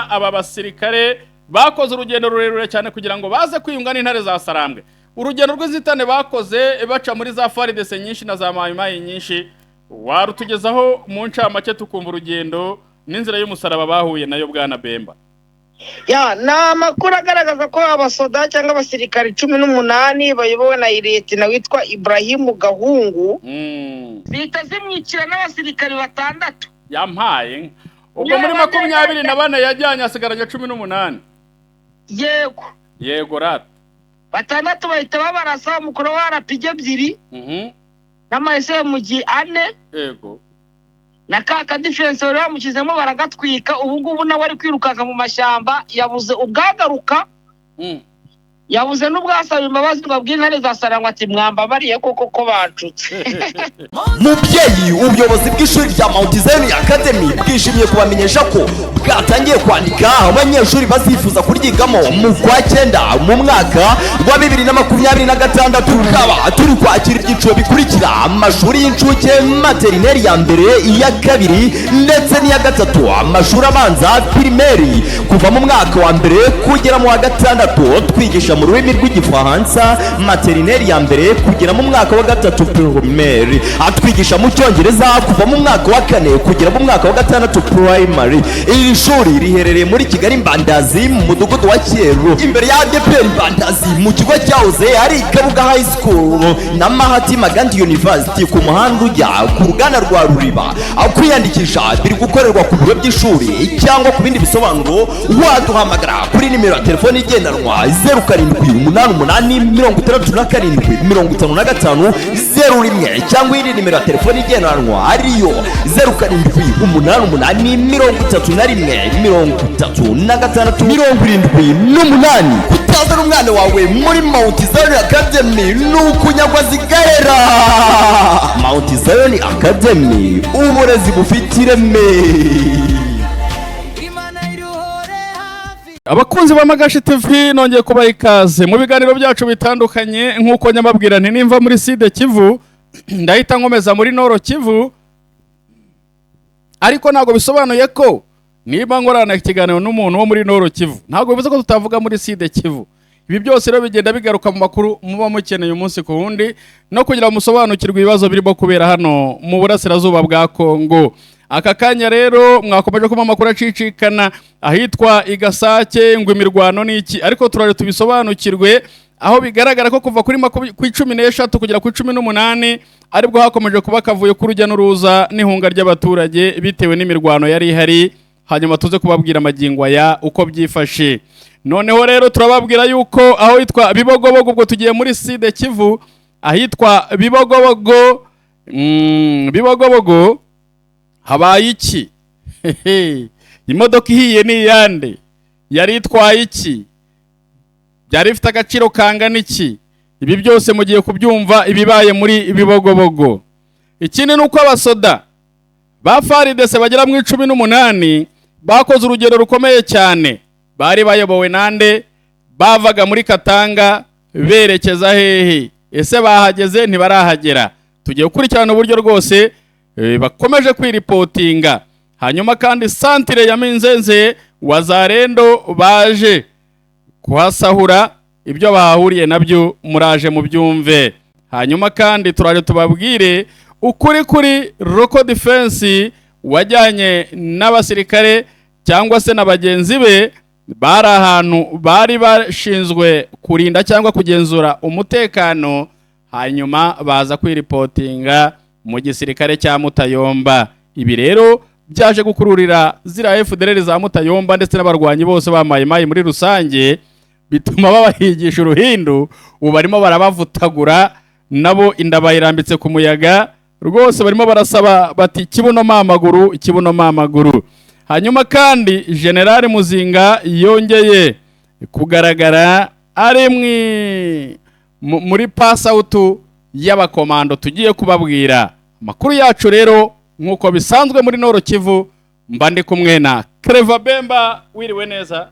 Aba basirikare bakoze urugendo rurerure cyane kugira ngo baze kwiyunga n'intare za Sarambwe. Urugendo rw'inzitane bakoze baca muri za FARDC nyinshi na za Mayimayi nyinshi, warutugezaho mu ncamake tukumva urugendo n'inzira y'umusaraba bahuye nayo, bwana Bemba? Ya, ni amakuru agaragaza ko abasoda cyangwa abasirikari 18 bayobowe na lieutenant witwa Ibrahimu Gahungu zihita zimwicira n'abasirikari batandatu. Yampaye ubwo muri 24 yajyanye asigaranye 18. Yego. Yego rata. Batandatu bahita babarasa umukuru wa RPG ebyiri n'ama SMG ane na ka kadifense bari bamushyizemo baragatwika. Ubu ngubu nawe ari kwirukanka mu mashyamba, yabuze ubwagaruka, yabuze n'ubwasaba imbabazi ngo abwire intare za Sarangwa ati: "Mwambabariye koko ko bancutse." Mubyeyi, ubuyobozi bw'ishuri rya Mount Zion Academy bwishimiye kubamenyesha ko bwatangiye kwandika abanyeshuri bazifuza kuryigamo mu kwa cyenda mu mwaka wa 2026. Tukaba turi kwakira ibyiciro bikurikira: amashuri y'incuke, maternelle ya mbere, iya kabiri ndetse n'iya gatatu, amashuri abanza, primaire, kuva mu mwaka wa mbere kugera mu wa gatandatu. Twigisha mu rurimi rw'Igifaransa, maternelle ya mbere kugera mu mwaka wa gatatu primaire. Atwigisha mu Cyongereza kuva mu mwaka wa kane kugera mu mwaka wa gatandatu primary. Iri shuri riherereye muri Kigali, Mbandazi, mu mudugudu wa Cyeru, imbere ya ADEPR Mbandazi, mu kigo cyahoze ari Kabuga High School na Mahatma Gandhi University, ku muhanda ujya ku ruganda rwa Ruriba. Aho kwiyandikisha biri gukorerwa ku biro by'ishuri, cyangwa ku bindi bisobanuro waduhamagara kuri nimero ya telefoni igendanwa 0788675501, cyangwa iyindi nimero ya telefoni igendanwa ariyo 0788313678. Kutazana umwana wawe muri Mount Zion Academy ni ukunyagwa zigahera. Mount Zion Academy, uburezi bufite ireme. Abakunzi ba Magashi TV, nongeye kubaha ikaze mu biganiro byacu bitandukanye. Nk'uko nyamabwira nti nimva muri Sud Kivu ndahita nkomeza muri Nord Kivu, ariko ntabwo bisobanuye ko niba nkorana ikiganiro n'umuntu wo muri Nord Kivu ntabwo bivuze ko tutavuga muri Sud Kivu. Ibi byose rero bigenda bigaruka mu makuru muba mukeneye umunsi ku wundi no kugira ngo musobanukirwe ibibazo birimo kubera hano mu burasirazuba bwa Kongo. Aka kanya rero mwakomeje kuba amakuru acicikana ahitwa Igasake ngo imirwano ni iki, ariko turaje tubisobanukirwe, aho bigaragara ko kuva kuri ku 13 kugera ku 18 aribwo hakomeje kuba akavuyo k'urujya n'uruza n'ihunga ry'abaturage bitewe n'imirwano yari ihari. Hanyuma tuze kubabwira amagingo aya uko byifashe. Noneho rero turababwira yuko aho hitwa Bibogobogo, ubwo tugiye muri Sud Kivu, ahitwa Bibogobogo, Bibogobogo habaye iki? Hehe. Imodoka ihiye ni iyande? Yari itwaye iki? Byari bifite agaciro kangana iki? Ibi byose mugiye kubyumva ibibaye muri Bibogobogo. Ikindi ni uko abasoda ba FARDC bagera mu 18 bakoze urugendo rukomeye cyane. Bari bayobowe nande? Bavaga muri Katanga berekeza hehe? Ese bahageze, ntibarahagera? Tugiye gukurikirana uburyo rwose bakomeje kwiripotinga. Hanyuma kandi santire ya Minzenze, Wazalendo baje kuhasahura, ibyo bahahuriye nabyo muraje mubyumve. Hanyuma kandi turaje tubabwire ukuri kuri local defense wajyanye n'abasirikare cyangwa se na bagenzi be bari ahantu bari bashinzwe kurinda cyangwa kugenzura umutekano, hanyuma baza kwiripotinga mu gisirikare cya Mutayomba. Ibi rero byaje gukururira ziriya FDLR za Mutayomba ndetse n'abarwanyi bose ba Mayimayi muri rusange, bituma babahigisha uruhindu. Ubu barimo barabavutagura, nabo inda bayirambitse ku muyaga rwose, barimo barasaba bati: "Kibuno mamaguru, kibuno mamaguru." Hanyuma kandi General Muzinga yongeye kugaragara ari muri pass out y'abakomando. Tugiye kubabwira amakuru yacu rero nk'uko bisanzwe muri Nord Kivu. Mba ndi kumwe na Clever Bemba. Wiriwe neza?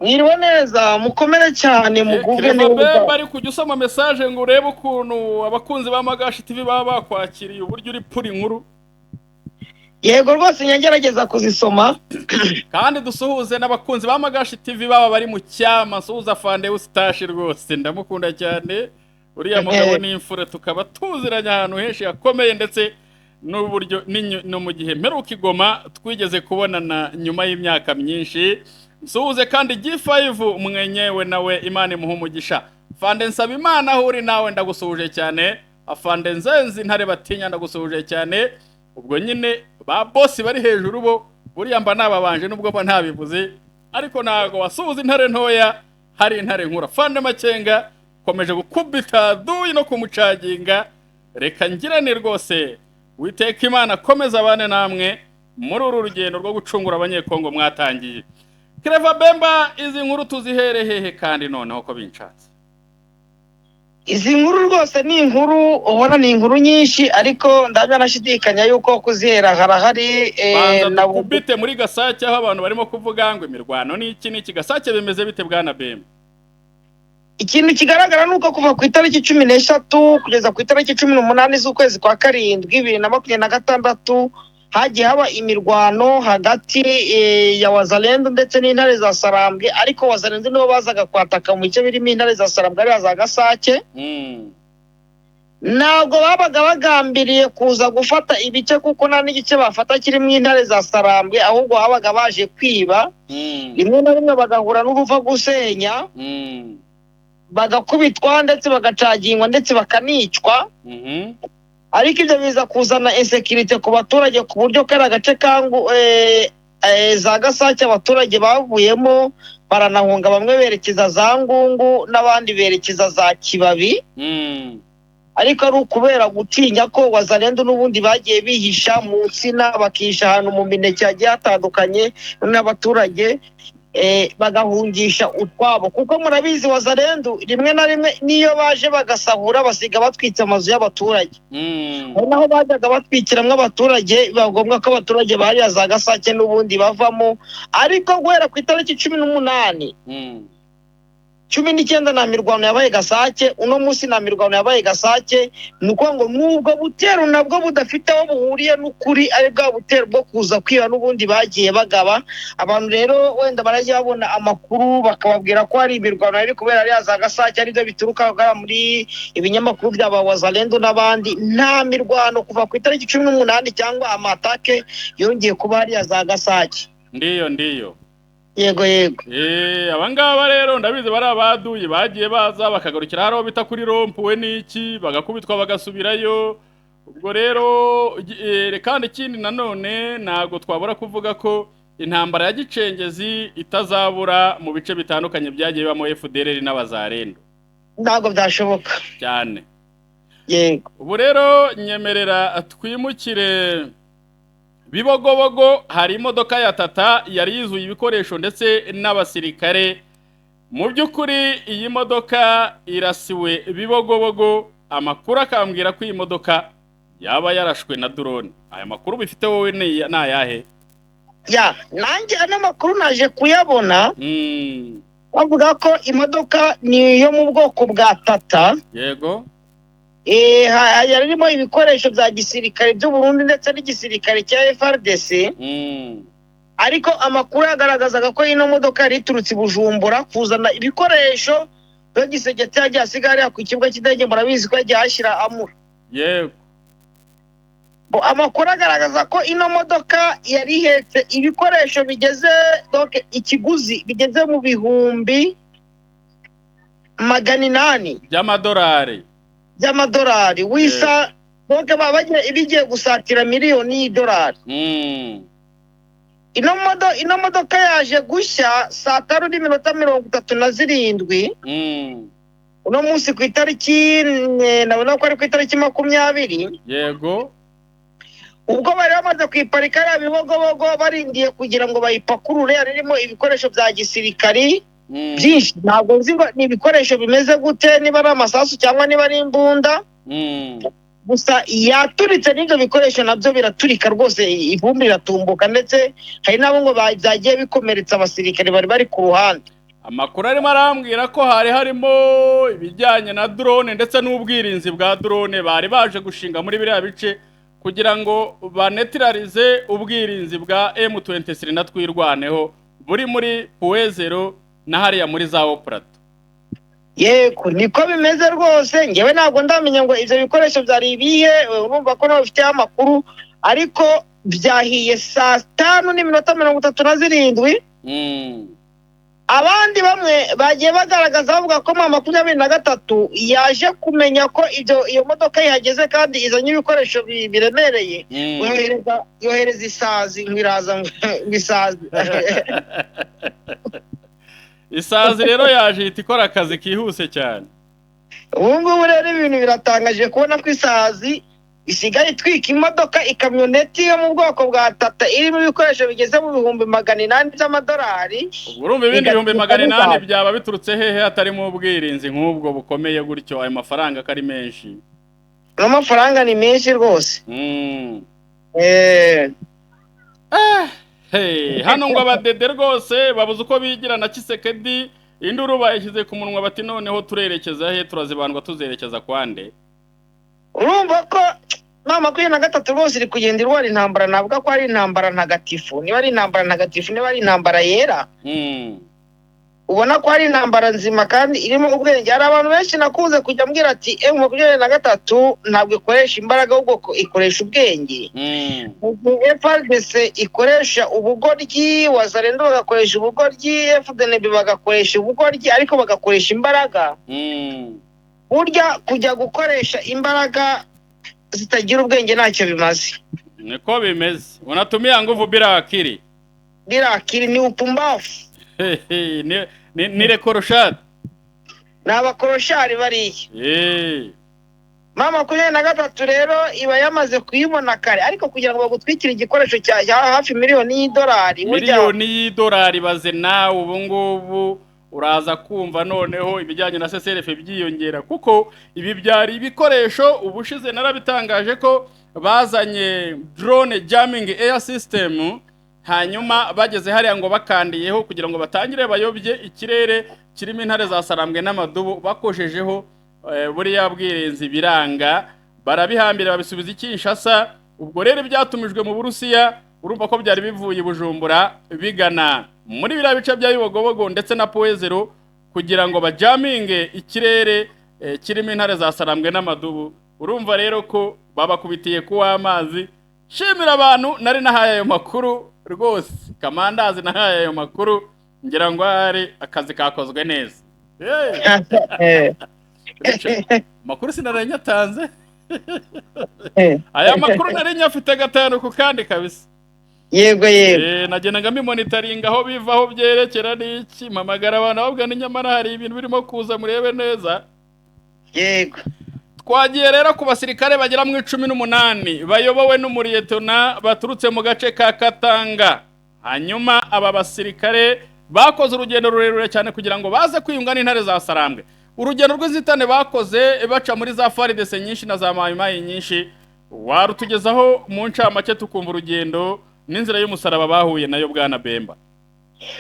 Mwiriwe neza, mukomere cyane, mugubwe Clever neza. Bemba, ari kujya usoma message ngo urebe ukuntu abakunzi ba Magashi TV baba bakwakiriye, uburyo uri pura inkuru. Yego rwose, nyagerageza kuzisoma. Kandi dusuhuze n'abakunzi ba Magashi TV baba bari mu cyama. Nsuhuza Fande Usitashi, rwose ndamukunda cyane uriya mugabo, ni imfura, tukaba tuziranye ahantu henshi hakomeye, ndetse n'uburyo no mu gihe mperuka igoma twigeze kubonana nyuma y'imyaka myinshi. Nsuhuze kandi G5 mwenyewe, nawe Imana imuha umugisha. Fande nsaba Imana, aho uri nawe ndagusuhuje cyane. Afande Nzenzi Ntare batinya, ndagusuhuje cyane. Ubwo nyine ba bosi bari hejuru bo buriya mba nababanje, nubwo mba ntabivuze, ariko ntabwo wasuhuza intare ntoya hari intare nkura. Fande Makenga komeje gukubita duyi no kumucaginga. Reka ngirane rwose, witeka Imana akomeza abane namwe muri uru rugendo rwo gucungura Abanyekongo mwatangiye. Kereva Bemba, izi nkuru tuzihere hehe kandi noneho ko binshatse? Izi nkuru rwose ni inkuru ubona, ni inkuru nyinshi, ariko ndabya nashidikanya yuko kuzihera harahari. Banza dukubite muri Gasake, aho abantu barimo kuvuga ngo imirwano ni iki n'iki. Gasake bimeze bite, bwana Bemba? Ikintu kigaragara ni uko kuva ku itariki 13 kugeza ku itariki 18 z'ukwezi kwa karindwi 2026 hagiye haba imirwano hagati ya Wazalendo ndetse n'intare za Sarambwe, ariko Wazalendo nibo bazaga kwataka mu bice birimo intare za Sarambwe, ariya za Gasake. Ntabwo babaga bagambiriye kuza gufata ibice, kuko nta n'igice bafata kirimo intare za Sarambwe, ahubwo babaga baje kwiba. Rimwe na rimwe bagahura n'uruva gusenya, bagakubitwa ndetse bagacagingwa ndetse bakanicwa. Ariko ibyo biza kuzana insekirite ku baturage, ku buryo kari agace kangu za Gasake abaturage bavuyemo baranahunga, bamwe berekeza za Ngungu n'abandi berekeza za Kibabi. Ariko ari ukubera gutinya ko Wazalendo n'ubundi bagiye bihisha mu nsina, bakihisha ahantu mu mineke hagiye hatandukanye, n'abaturage bagahungisha utwabo, kuko murabizi Wazalendo rimwe na rimwe niyo baje bagasahura basiga batwitse amazu y'abaturage. Hari naho bajyaga batwikiramo abaturage, biba ngombwa ko abaturage bariya za Gasake n'ubundi bavamo. Ariko guhera ku itariki 18, 19 nta mirwano yabaye Gasake. Uno munsi nta mirwano yabaye Gasake. Ni ukuvuga ngo nubwo butero nabwo budafite aho buhuriye n'ukuri, ari bwa butero bwo kuza kwiba n'ubundi bagiye bagaba. Abantu rero wenda barajya babona amakuru bakababwira ko hari imirwano yari kubera ariya za Gasake, aribyo bituruka muri ibinyamakuru bya ba Wazalendo n'abandi. Nta mirwano kuva ku itariki 18 cyangwa amatake yongeye kuba hariya za Gasake. Ndiyo, ndiyo. Yego, yego. Abangaba rero ndabizi bari abaduyi bagiye baza bakagarukira hariho bita kuri rompuwe n'iki, bagakubitwa bagasubirayo. Ubwo rero kandi ikindi nanone ntabwo twabura kuvuga ko intambara ya Gicengezi itazabura mu bice bitandukanye byagiye bibamo FDLR n'abazarendo. Ntabwo byashoboka cyane. Yego. Ubu rero nyemerera twimukire Bibogobogo, hari imodoka ya Tata yari yuzuye ibikoresho ndetse n'abasirikare. Mu by'ukuri iyi modoka irasiwe Bibogobogo, amakuru akambwira ko iyi modoka yaba yarashwe na drone. Aya makuru bifite wowe ni ayahe? Ya, nanjye ano makuru naje kuyabona. Bavuga ko imodoka ni iyo mu bwoko bwa Tata. Yego. Yarimo ibikoresho bya gisirikare by'u Burundi ndetse n'igisirikare cya FARDC. Ariko amakuru yagaragazaga ko ino modoka yari iturutse i Bujumbura kuzana ibikoresho byo gisegetse yagiye asiga hariya ku kibuga cy'indege, murabizi ko yagiye ahashyira amura. Yego. Amakuru agaragaza ko ino modoka yari ihetse ibikoresho bigeze, donc ikiguzi bigeze mu 800,000 by'amadolari. By'amadolari wisa, donc baba bigiye gusatira miliyoni y'idolari. Ino modoka yaje gushya saa 3:37. Uno munsi ku itariki, nabona ko ari ku itariki 20. Yego. Ubwo bari bamaze kuyiparika ya Bibogobogo barindiye kugira ngo bayipakurure, harimo ibikoresho bya gisirikari byinshi. Ntabwo nzi ngo ni ibikoresho bimeze gute, niba ari amasasu cyangwa niba ari imbunda. Gusa yaturitse n'ibyo bikoresho nabyo biraturika rwose, ivumbi riratumbuka, ndetse hari n'abo ngo byagiye bikomeretsa abasirikare bari bari ku ruhande. Amakuru arimo arambwira ko hari harimo ibijyanye na drone ndetse n'ubwirinzi bwa drone bari baje gushinga muri biriya bice, Kugira ngo banetirarize ubwirinzi bwa M23 na Twirwaneho buri muri Point Zéro na hariya muri za Plateau. Yego, niko bimeze rwose. Ngewe ntabwo ndamenya ngo ibyo bikoresho byari ibihe. Urumva ko nawe bifiteho amakuru, ariko byahiye saa 5:37. Abandi bamwe bagiye bagaragaza bavuga ko M23 yaje kumenya ko ibyo iyo modoka ihageze kandi izanye ibikoresho biremereye, yohereza isazi ngo iraza, ngo isazi. Isazi rero yaje ihita ikora akazi kihuse cyane. Ubu ngubu rero ibintu biratangaje kubona ko isazi isigaye itwika imodoka, ikamyoneti yo mu bwoko bwa Tata irimo ibikoresho bigeze mu 800,000 by'amadolari. Ubwo urumva ibindi 800,000 byaba biturutse hehe hatarimo ubwirinzi nk'ubwo bukomeye gutyo, ayo mafaranga ko ari menshi? N'amafaranga ni menshi rwose. Hey, hano ngo abadede rwose babuze uko bigira na Tshisekedi, induru bayishyize ku munwa, bati: "Noneho turerekeza he? Turazibandwa, tuzerekeza kwande?" Urumva ko M23 rwose iri kugenda irwara intambara, navuga ko ari intambara ntagatifu, niba ari intambara ntagatifu, niba ari intambara yera. Ubona ko ari intambara nzima kandi irimo ubwenge. Hari abantu benshi nakunze kujya mbwira ati M23 ntabwo ikoresha imbaraga, ahubwo ko ikoresha ubwenge. Mu gihe FARDC ikoresha ubugoryi, Wazalendo bagakoresha ubugoryi, FDNB bagakoresha ubugoryi, ariko bagakoresha imbaraga. Burya kujya gukoresha imbaraga zitagira ubwenge ntacyo bimaze. Niko bimeze, unatumia nguvu bila akili. Bila akili ni upumbavu. Hehe, ni rekoroshadi. Ni abakoroshari bariya. M23 rero iba yamaze kuyibona kare, ariko kugira ngo bagutwikire igikoresho cya hafi miliyoni y'idolari burya. Miliyoni y'idolari, baze nawe. Ubu ngubu uraza kumva noneho ibijyanye na CCRF byiyongera, kuko ibi byari ibikoresho. Ubushize narabitangaje ko bazanye drone jamming air system, hanyuma bageze hariya ngo bakandiyeho kugira ngo batangire bayobye ikirere kirimo intare za Sarambwe n'amadubu, bakojejeho buriya bwirinzi biranga, barabihambira, babisubiza i Kinshasa. Ubwo rero byatumijwe mu Burusiya, urumva ko byari bivuye i Bujumbura bigana muri biriya bice bya Bibogobogo ndetse na Point Zéro kugira ngo bajaminge ikirere kirimo intare za Sarambwe n'amadubu. Urumva rero ko babakubitiye kuwa amazi. Shimira abantu nari nahaye ayo makuru rwose, kamandazi nahaye ayo makuru, ngira ngo ahari akazi kakozwe neza. Hey! Makuru sinari nyatanze, aya makuru nari nyafite gatanu ku kandi kabisa. Yego. Nagendaga mbimonitaringa aho biva, aho byerekera n'iki, mpamagara abantu babwira ni nyamara hari ibintu birimo kuza, murebe neza. Twagiye rero ku basirikare bagera mu 18 bayobowe n'umuriyetona baturutse mu gace ka Katanga. Hanyuma aba basirikare bakoze urugendo rurerure cyane kugira ngo baze kwiyunga n'intare za Sarambwe. Urugendo rw'inzitane bakoze baca muri za FARDC nyinshi na za Mayimayi nyinshi, warutugezaho mu ncamake tukumva urugendo n'inzira y'umusaraba bahuye nayo, bwana Bemba?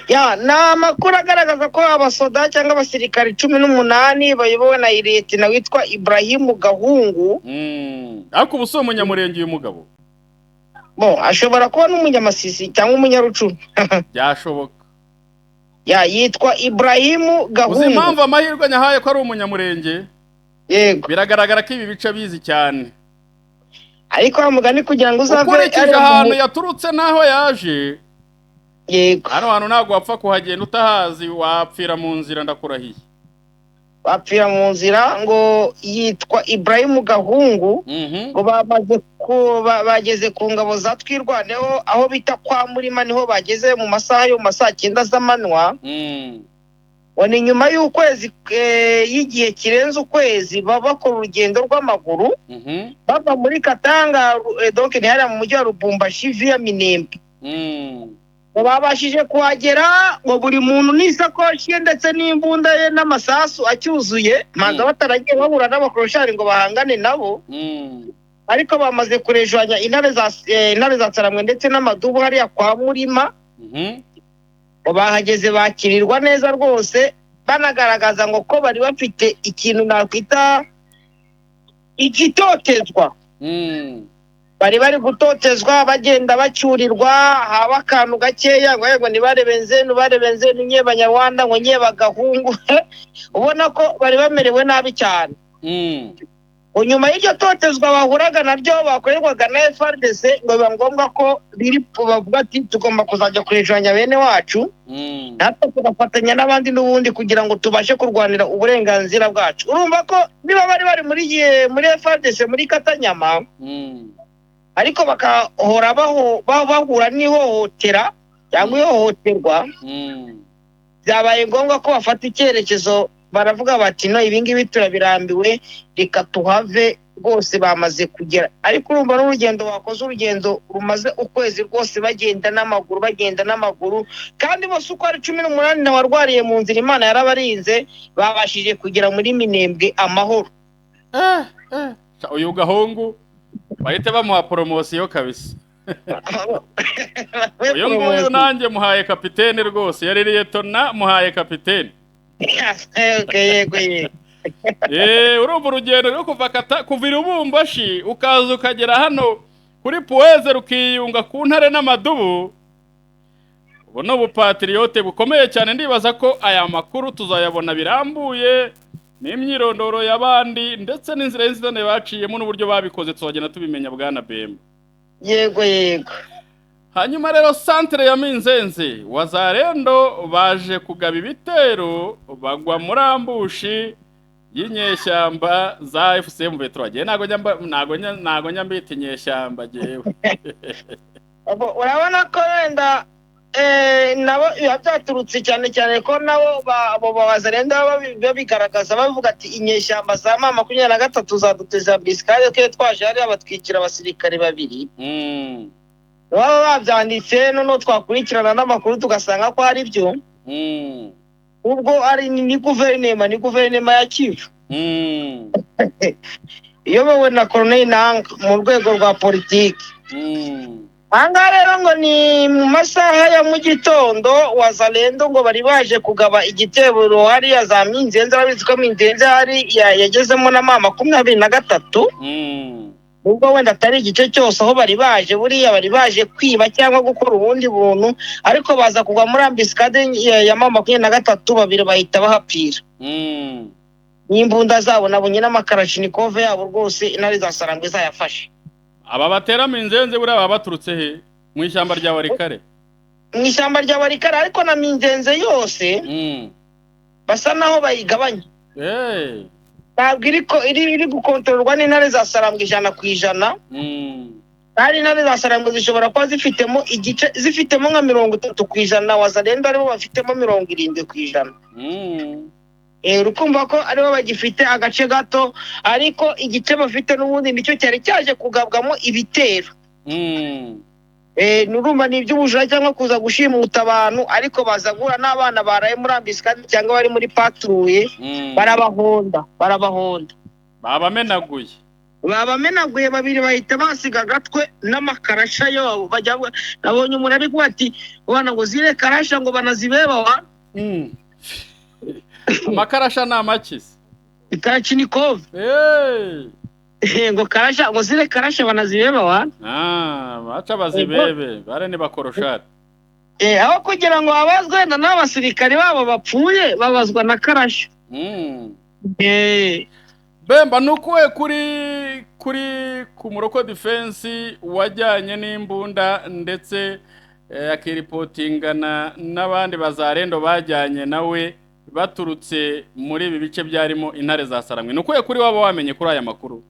Ya, ni amakuru agaragaza ko abasoda cyangwa abasirikare 18 bayobowe na lieutenant witwa Ibrahimu Gahungu. Ariko ubu si umunyamurenge uyu mugabo? Bo ashobora kuba n'umunyamasisi cyangwa umunyarucuru. Byashoboka. Ya, yitwa Ibrahimu Uzi Gahungu. impamvu amahirwe nyahaye ko ari umunyamurenge? Yego. Biragaragara ko ibi bice bizi cyane. Ariko wa mugani kugira ngo uzave Ukurikije hariya mu ahantu yaturutse n'aho yaje, hano hantu ntabwo wapfa kuhagenda utahazi, wapfira mu nzira, ndakurahiye. Bapfira mu nzira. Ngo yitwa Ibrahimu Gahungu. Ngo bamaze bageze ku ngabo za Twirwaneho aho bita kwa Murima, niho bageze mu masaha yo mu ma saa 9 z'amanywa. Ngo ni nyuma y'ukwezi, y'igihe kirenze ukwezi baba bakora urugendo rw'amaguru bava muri Katanga, donc ni hariya mu mujyi wa Lubumbashi via Minembwe. Ngo babashije kuhagera, ngo buri muntu n'isakoshi ye ndetse n'imbunda ye n'amasasu acyuzuye, manza bataragiye bahura n'abakoroshari ngo bahangane nabo. Ariko bamaze kurejwanya intare za Saramwe ndetse n'amadubu hariya kwa Murima. Ngo bahageze bakirirwa neza rwose, banagaragaza ngo ko bari bafite ikintu nakwita igitotezwa. Bari bari gutotezwa, bagenda bacyurirwa, haba akantu gakeya ngo yego ntibarebe nzenu, barebe nzenu nye banyarwanda, ngo nye bagahungu. Ubona ko bari bamerewe nabi cyane. Nyuma y'iryo totezwa bahuraga naryo bakorerwaga na FARDC, ngo biba ngombwa ko biri bavuga ati tugomba kuzajya kurejanya bene wacu, natwe tugafatanya n'abandi n'ubundi kugira ngo tubashe kurwanira uburenganzira bwacu. Urumva ko niba bari bari muri FARDC muri Katanyama, ariko bakahora bahura n'ihohotera cyangwa ihohoterwa, byabaye ngombwa ko bafata icyerekezo, baravuga bati no ibi ngibi turabirambiwe, reka tuhave rwose. Bamaze kugera, ariko urumva n'urugendo bakoze, urugendo rumaze ukwezi rwose bagenda n'amaguru, bagenda n'amaguru, kandi bose uko ari 18 warwariye mu nzira, Imana yarabarinze, babashije kugera muri Minembwe amahoro. Uyu gahungu bahite bamuha poromosiyo kabisa. Uyu nguyu nanjye muhaye kapitene rwose, yari liyetona muhaye kapitene. Yego yego. Urumva urugendo rwo kuva kuva i Lubumbashi ukaza ukagera hano kuri Puweze rukiyunga ku ntare n'amadubu, ubu ni ubupatiriyote bukomeye cyane. Ndibaza ko aya makuru tuzayabona birambuye n'imyirondoro y'abandi ndetse n'inzira y'inzitane baciyemo n'uburyo babikoze, tuzagenda tubimenya bwana Bemba. Yego yego. Hanyuma rero santere ya Minzenze, Wazarendo baje kugaba ibitero bagwa muri ambushi y'inyeshyamba za FCM Betrage. Ntago njya mbita inyeshyamba jewe. Urabona ko wenda nabo biba byaturutse cyane cyane ko nabo abo Wazarendo babigaragaza bavuga ati inyeshyamba za M23 zaduteza bisikare, twe twaje hariya batwikira abasirikare babiri. Baba babyanditse, noneho twakurikirana n'amakuru tugasanga ko ari byo. Ubwo ari ni guverinoma ya Kivu iyobowe na Colonel Nanga mu rwego rwa politiki. Ahangaha rero ngo ni mu masaha ya mu gitondo, Wazalendo ngo bari baje kugaba igitero hariya za Minzenze. Urabizi ko Minzenze hari yagezemo na M23, ubwo wenda atari igice cyose aho bari baje, buriya bari baje kwiba cyangwa gukora ubundi buntu, ariko baza kugwa muri ambisikade ya M23, babiri bahita bahapfira. N'imbunda zabo nabonye n'amakarashinikove yabo rwose, intare za Sarangwe zayafashe. Aba batera Minzenze buriya baba baturutse he? Mu ishyamba rya Warikare. Mu ishyamba rya Warikare, ariko na Minzenze yose basa naho bayigabanya. Ntabwo iri gukontororwa n'intare za Sarangwe 100%. Kandi intare za Sarangwe zishobora kuba zifitemo igice, zifitemo nka 30%, Wazalendo aribo bafitemo 70%. Urukumva ko aribo bagifite agace gato, ariko igice bafite n'ubundi nicyo cyari cyaje kugabwamo ibitero. Nurumva ni iby'ubujura cyangwa kuza gushimuta abantu, ariko baza guhura n'abana baraye muri ambisikadi cyangwa bari muri patrouille, barabahonda. Babamenaguye babiri bahita basiga agatwe n'amakarasha yabo. Bajya nabonye umuntu ari kuvuga ati bana ngo zire karasha ngo banazibeba wa. Amakarasha ni amakisi. Karashinikov. Ngo karasha ngo zire karasha banazibeba wa. Baca bazibebe bare ni bakoroshari. Aho kugira ngo babazwe n'abasirikare babo bapfuye, babazwa na karasha. Bemba nukuwe kuri ku Muroko Defense wajyanye n'imbunda ndetse akiripotingana n'abandi Bazarendo bajyanye nawe baturutse muri ibi bice byarimo intare za Sarangwe. Nukuye kuri waba wamenye kuri aya makuru?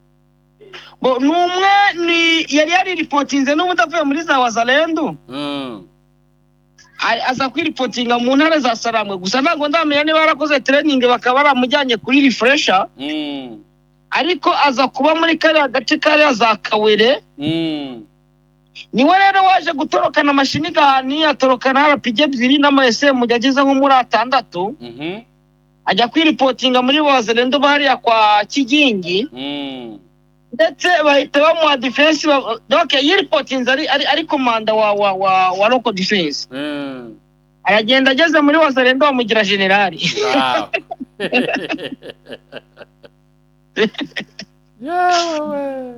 Bo numwe ni yari yari ripotinze n'ubundi avuye muri za Wazalendo. Aza kwiripotinga mu ntare za Sarangwe, gusa ntabwo ndamenya niba yarakoze training bakaba baramujyanye kuri refresher. Ariko aza kuba muri kariya gace kariya za Kawere. Niwe rero waje gutorokana amashinigani, atorokana RPG 2 n'ama SM yageze nko muri 6. Ajya kwiripotinga muri Wazalendo bariya kwa Kigingi. Ndetse bahita bamuha defense. Donc yiripotinze ari komanda wa local defense. Aragenda ageze muri Wazalendo bamugira generali. Yewe.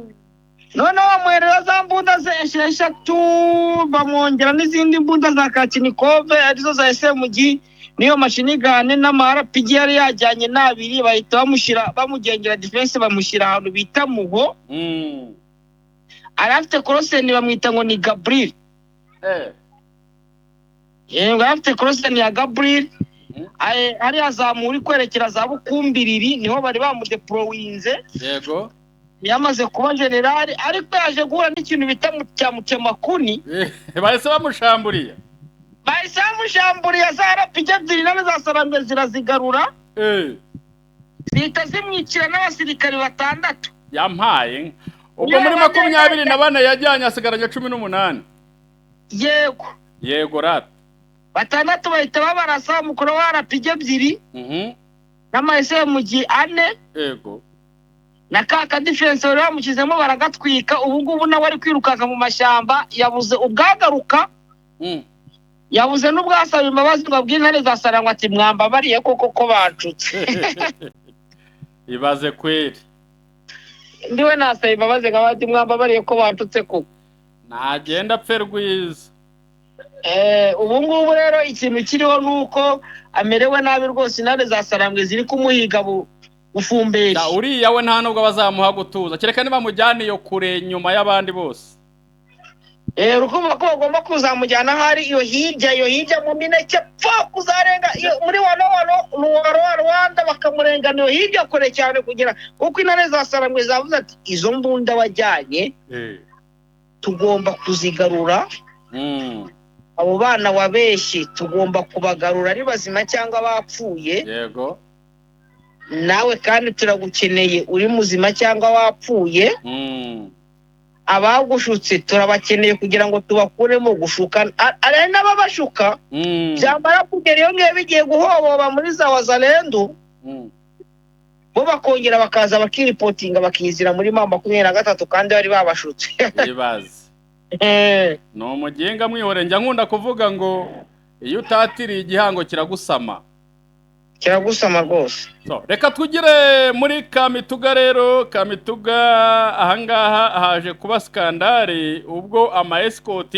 Noneho bamuhereza za mbunda ze 6 bamwongera n'izindi mbunda za Kalashnikov arizo za SMG n'iyo machine gun n'ama RPG yari yajyanye n'abiri, bahita bamushyira, bamugengera defense, bamushyira ahantu bita Muho. Ari afite koroseni, bamwita ngo ni Gabriel. Yego, yari afite koroseni ya Gabriel. Hariya zamura uri kwerekera za Bukumbiriri, niho bari bamudeployinze. Yamaze kuba generali, ariko yaje guhura n'ikintu bita cya mutemakuni. Bahise bamushamburiye. Bahise bamushamburiye za RPG ebyiri nazo za Sarambwe zirazigarura, zihita zimwicira n'abasirikari batandatu. Yampaye inka. Ubwo muri 24 yajyanye asigaranye 18. Yego. Yego rata. Batandatu bahita babarasa, umukuru wa RPG ebyiri n'ama SMG ane na ka defense bari bamushyizemo baragatwika. Ubu ngubu nawe ari kwirukanka mu mashyamba, yabuze ubwagaruka, yabuze n'ubwasaba imbabazi ngo abwire intare za Sarangwa ati: "Mwambabariye koko ko bancutse." Ibaze kweri. Ndiwe nasaba imbabazi nkaba ati: "Mwambabariye ko bancutse koko." Nagenda apfe rwiza. Ubu ngubu rero ikintu kiriho ni uko amerewe nabi rwose, intare za Sarambwe ziri kumuhiga bufumberi. Da, uriya we nta nubwo bazamuha gutuza, kereka nibamujyana iyo kure nyuma y'abandi bose. Urukumva ko bagomba kuzamujyana ahari iyo hirya, iyo hirya mu mineke pfa kuzarenga iyo muri wano wano wano Rwanda, bakamurengana iyo hirya kure cyane, kugira kuko intare za Sarambwe zavuze ati: "Izo mbunda wajyanye tugomba kuzigarura, abo bana wabeshye tugomba kubagarura ari bazima cyangwa bapfuye, nawe kandi turagukeneye uri muzima cyangwa wapfuye, abagushutse turabakeneye kugira ngo tubakuremo gushuka." Hari n'ababashuka, byamara kugera iyo ngiyo bigiye guhoboba muri za Wazalendo, bo bakongera bakaza bakiripotinga, bakizira muri M23 kandi bari babashutse. Ibaze. Ni umugenga mwihore. Njya nkunda kuvuga ngo iyo utatiriye igihango kiragusama. Kiragusama rwose. So, reka tugire muri Kamituga rero. Kamituga ahangaha haje kuba scandale ubwo ama escort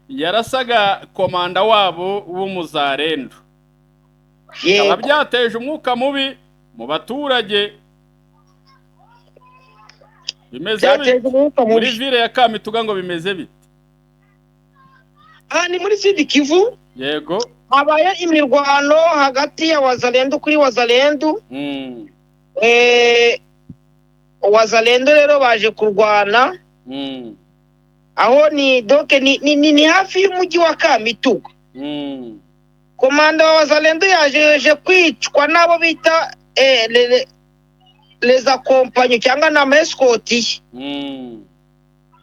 yarasaga komanda wabo w'umuzarendo, bikaba byateje umwuka mubi mu baturage. Bimeze bite Byateje umwuka muri mubi ville ya Kamituga? Ngo bimeze bite? Aha ni muri Sud Kivu. Habaye imirwano hagati ya Wazalendo kuri Wazalendo. Wazalendo rero baje kurwana aho ni doke ni hafi y'umujyi wa Kamituga. Komanda wa Wazalendo yaje kwicwa n'abo bita les accompagnants cyangwa na escort ye.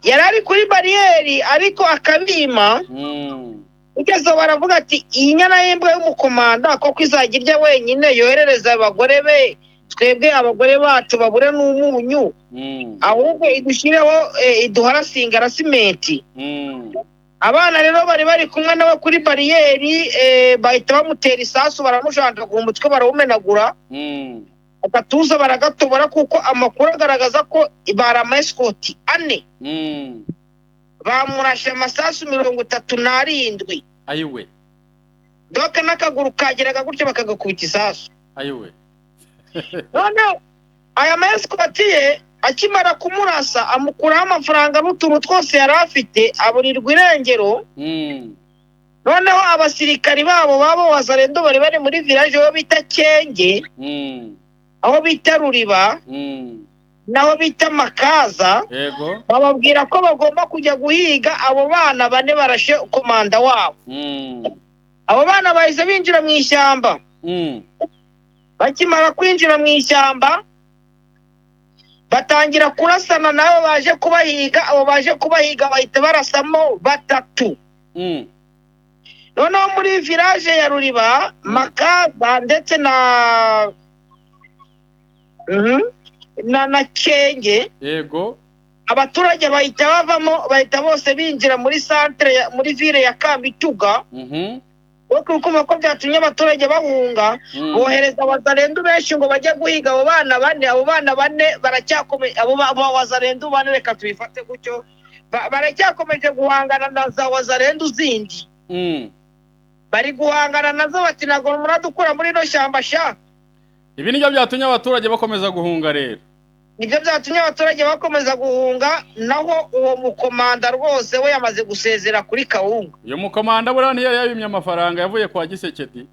Yari ari kuri bariyeri ariko akabima. Ugeze aho baravuga ati: "Iyi nyana y'imbwa y'umukomanda koko izajya irya wenyine, yoherereza abagore be, twebwe abagore bacu babure n'umunyu, ahubwo idushyireho iduharasinga harassment." Abana rero bari bari kumwe nawe kuri bariyeri, bahita bamutera isasu, baramushanjagura umutwe, barawumenagura, agatuza baragatobora, kuko amakuru agaragaza ko bari ama escort ane. Bamurashe amasasu 37. Ayiwe! Doka n'akaguru kageraga gutya bakagakubita isasu. Ayiwe! Noneho aya ma escort ye akimara kumurasa, amukuraho amafaranga n'utuntu twose yari afite, aburirwa irengero. Noneho abasirikari babo Wazalendo bari bari muri village aho bita Kenge, aho bita Ruriba, n'aho bita Makaza, bababwira ko bagomba kujya guhiga abo bana bane barashe komanda wabo. Abo bana bahise binjira mu ishyamba. Bakimara kwinjira mu ishyamba batangira kurasana nabo baje kubahiga. Abo baje kubahiga bahita barasamo batatu. Noneho muri village ya Ruriba, Makaza ndetse na na Kenge, abaturage bahita bavamo, bahita bose binjira muri centre muri ville ya Kamituga. Kuko ko byatumye abaturage bahunga, bohereza abazarendu benshi ngo bajye guhiga abo bana bane. Abo bana bane baracyakomeje, abo wazarendu bane, reka tubifate gutyo, baracyakomeje guhangana na za wazarendu zindi. Bari guhangana nazo bati ntabwo muradukura muri ino shyamba sha. Ibi nibyo byatumye abaturage bakomeza guhunga rero. Nibyo byatumye abaturage bakomeza guhunga. Naho uwo mukomanda rwose we yamaze gusezera kuri kawunga. Uyu mukomanda buriya ntiyari yabimye amafaranga yavuye kwa Gisekedi?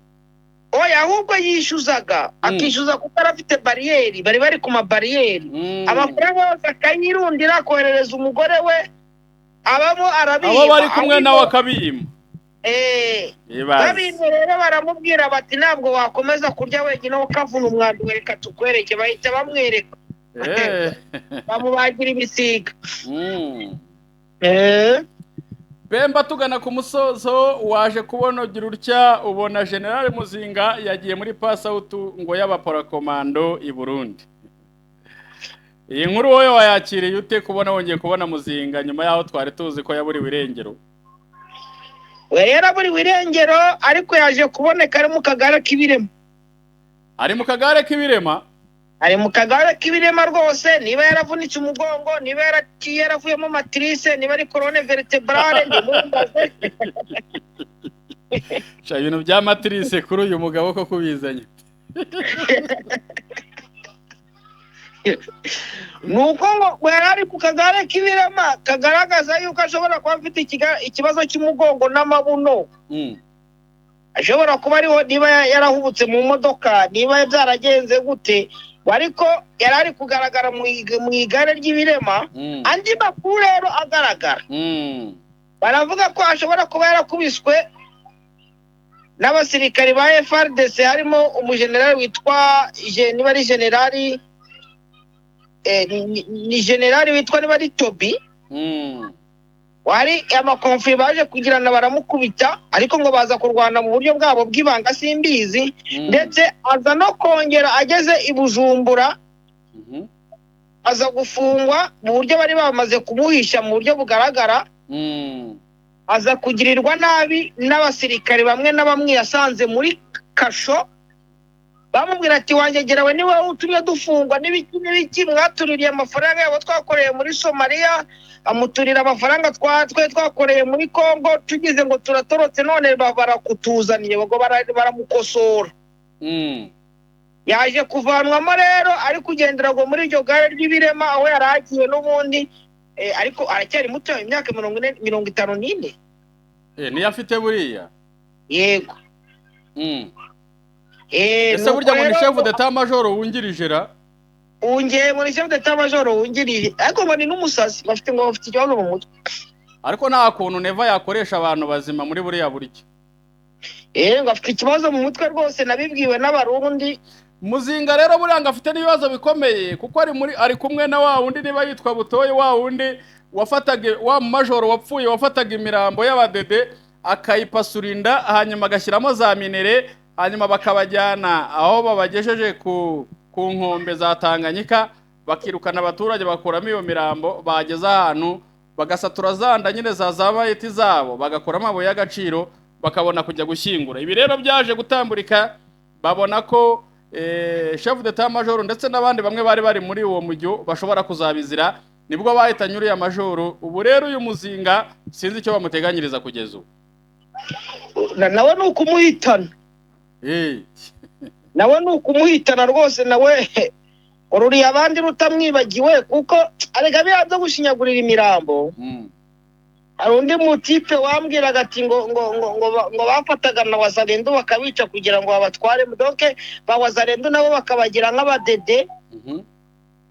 Oya, ahubwo yishyuzaga, akishyuza kuko yari afite bariyeri, bari ku mabariyeri. Amafaranga yose akayirundira, akoherereza umugore we, abamo arabima. Abo bari kumwe nawe akabima. Babimye rero baramubwira bati ntabwo wakomeza kurya wenyine ukavuna umwanda, reka tukwereke. Bahita bamwereka, bamubagira ibisiga. Bemba, tugana ku musozo, waje kubona ugira utya ubona General Muzinga yagiye muri pass-out ngo y'abaparakomando i Burundi. Iyi nkuru wowe wayakiriye ute, kubona wongeye kubona Muzinga nyuma y'aho twari tuzi ko yaburiwe irengero? We yaraburiwe irengero, ariko yaje kuboneka ari mu kagare k'ibirema. Ari mu kagare k'ibirema? Ari mu kagare k'ibirema rwose. Niba yaravunitse umugongo, niba yaravuyemo matrice, niba ari colonne vertébrale, ndimumbaze. Sha, ibintu bya matrice kuri uyu mugabo ko kubizanye. Nuko ngo yari ari ku kagare k'ibirema, kagaragaza yuko ashobora kuba afite ikibazo cy'umugongo n'amabuno. Ashobora kuba ariho, niba yarahubutse mu modoka, niba byaragenze gute, ariko yari ari kugaragara mu igare ry'ibirema. Andi makuru rero agaragara, baravuga ko ashobora kuba yarakubiswe n'abasirikari ba FARDC, harimo umujenerali witwa, niba ari generali, ni generali witwa niba ari Tobi. Wari amakonfli baje kugirana baramukubita, ariko ngo baza kurwana mu buryo bwabo bw'ibanga, simbizi. Ndetse aza no kongera ageze i Bujumbura, aza gufungwa mu buryo bari bamaze kumuhisha mu buryo bugaragara. Aza kugirirwa nabi n'abasirikare bamwe na bamwe yasanze muri kasho, bamubwira ati wangegerawe niwe utumye dufungwa n'ibiki n'ibiki, mwatuririye amafaranga yabo twakoreye muri Somalia, amuturira amafaranga twe twakoreye muri Congo, tugize ngo turatorotse none barakutuzaniye, ngo baramukosora. Yaje kuvanwamo rero ari kugendera ngo muri iryo gare ry'ibirema aho yari agiye n'ubundi, ariko aracyari muto, imyaka 54. Niyo afite buriya? Yego. Ese burya ngo ni chef d'état major wungirije ra? Ungiye muri chef d'état major wungirije, ariko ngo ni n'umusazi, bafite ngo bafite ikibazo mu mutwe. Ariko nta kuntu Neva yakoresha abantu bazima muri buriya buryo. Ngo afite ikibazo mu mutwe rwose, nabibwiwe n'Abarundi. Muzinga rero buriya ngo afite n'ibibazo bikomeye, kuko ari kumwe na wa wundi niba yitwa Butoyi, wa wundi wafataga wa major wapfuye, wafataga imirambo y'abadede akayipasurinda, hanyuma agashyiramo za minere, hanyuma bakabajyana aho babagejeje ku nkombe za Tanganyika, bakirukana abaturage bakuramo iyo mirambo, bageza ahantu bagasatura zanda nyine za zabayeti zabo, bagakuramo amabuye y'agaciro, bakabona kujya gushyingura. Ibi rero byaje gutamburika, babona ko chef d'état major ndetse n'abandi bamwe bari muri uwo mujyo bashobora kuzabizira, nibwo bahitanye uriya majoro. Ubu rero uyu Muzinga sinzi icyo bamuteganyiriza kugeza ubu. Nawe ni ukumuhitana. Nawe ni ukumuhitana rwose, nawe ururiye abandi rutamwibagiwe, kuko arega biriya byo gushinyagurira imirambo. Hari undi mutipe wambwiraga ati ngo ngo ngo ngo bafataga na wazarendu bakabica kugira ngo babatware, donc ba wazarendu nabo bakabagira nk'abadede,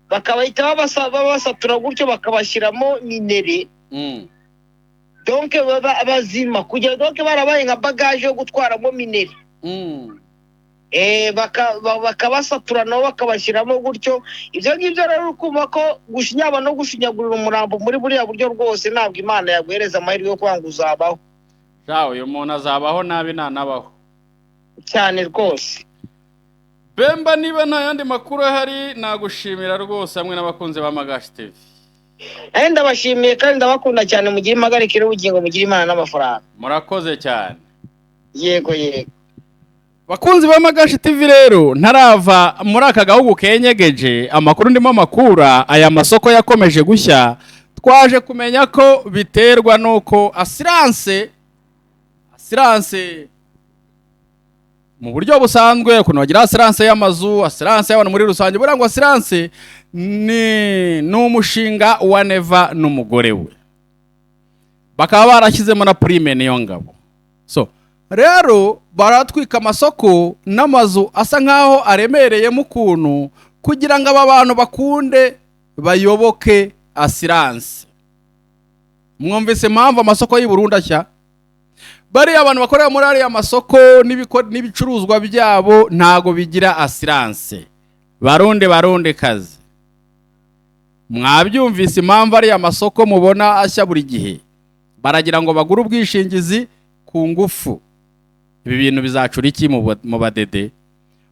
bakabahita babasatura gutyo bakabashyiramo minere, donc bazima kugira donc barabaye nka bagage yo gutwaramo minere. Bakabasatura nabo bakabashyiramo gutyo. Ibyo ngibyo rero ukumva ko yaba no gushinyagurira umurambo muri buriya buryo rwose ntabwo Imana yaguhereza amahirwe yo kuba ngo uzabaho. Uyu muntu azabaho nabi nanabaho cyane rwose. Bemba, niba nta yandi makuru ahari, nagushimira rwose hamwe n'abakunzi ba Magashi TV. Ndabashimiye kandi ndabakunda cyane, mugire impagarike n'ubugingo, mugire Imana n'amafaranga. Murakoze cyane. Yego. Bakunzi ba Magashi TV, rero ntarava muri aka gahugu kenyegeje amakuru ndimo amakura, aya masoko yakomeje gushya. Twaje kumenya ko biterwa n'uko assurance mu buryo busanzwe, ukuntu bagira assurance y'amazu, assurance y'abantu muri rusange, buriya ngo assurance ni umushinga wa Neva n'umugore we, bakaba barashyizemo na Prime Niyongabo. So rero baratwika amasoko n'amazu asa nkaho aremereyemo ukuntu, kugira ngo aba bantu bakunde bayoboke assurance. Mwumvise impamvu amasoko y'i Burundi ashya? Bariya abantu bakorera muri ariya masoko n'ibicuruzwa byabo ntago bigira assurance. Barundi, Barundi kazi, mwabyumvise impamvu ariya masoko mubona ashya buri gihe? Baragira ngo bagure ubwishingizi ku ngufu. Ibi bintu bizacura iki mu badede?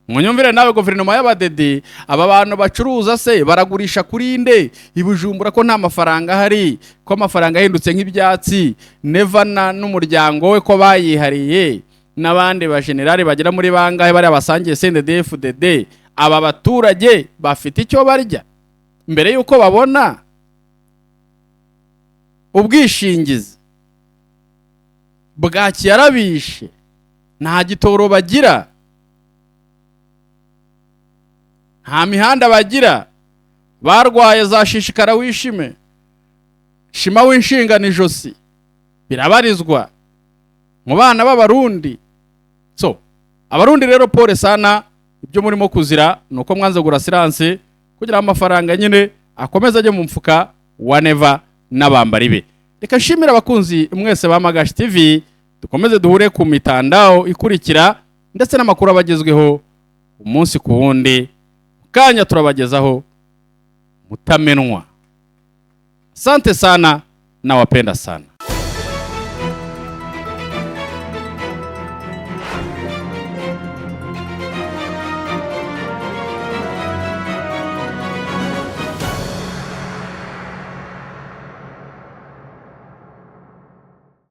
Munyumvire nawe, guverinoma y'abadede. Aba bantu bacuruza se baragurisha kuri nde i Bujumbura, ko nta mafaranga ahari, ko amafaranga ahindutse nk'ibyatsi? Neva n'umuryango we ko bayihariye n'abandi bajenerali bagera muri bangahe bariya basangiye CNDD-FDD, aba baturage bafite icyo barya mbere y'uko babona ubwishingizi? Bwaki yarabishe, nta gitoro bagira, nta mihanda bagira, barwaye za shishikara wishime, shima w'inshingano ijosi, birabarizwa mu bana b'Abarundi. So Abarundi rero, pole sana. Ibyo murimo kuzira ni uko mwanze kugura assurance kugira ngo amafaranga nyine akomeze ajye mu mfuka wa Neva n'abambari be. Reka nshimire abakunzi mwese ba Magashi TV. Dukomeze duhure ku mitandao ikurikira ndetse n'amakuru abagezweho umunsi ku wundi. Kanya turabagezaho mutamenwa. Asante sana, nawapenda sana.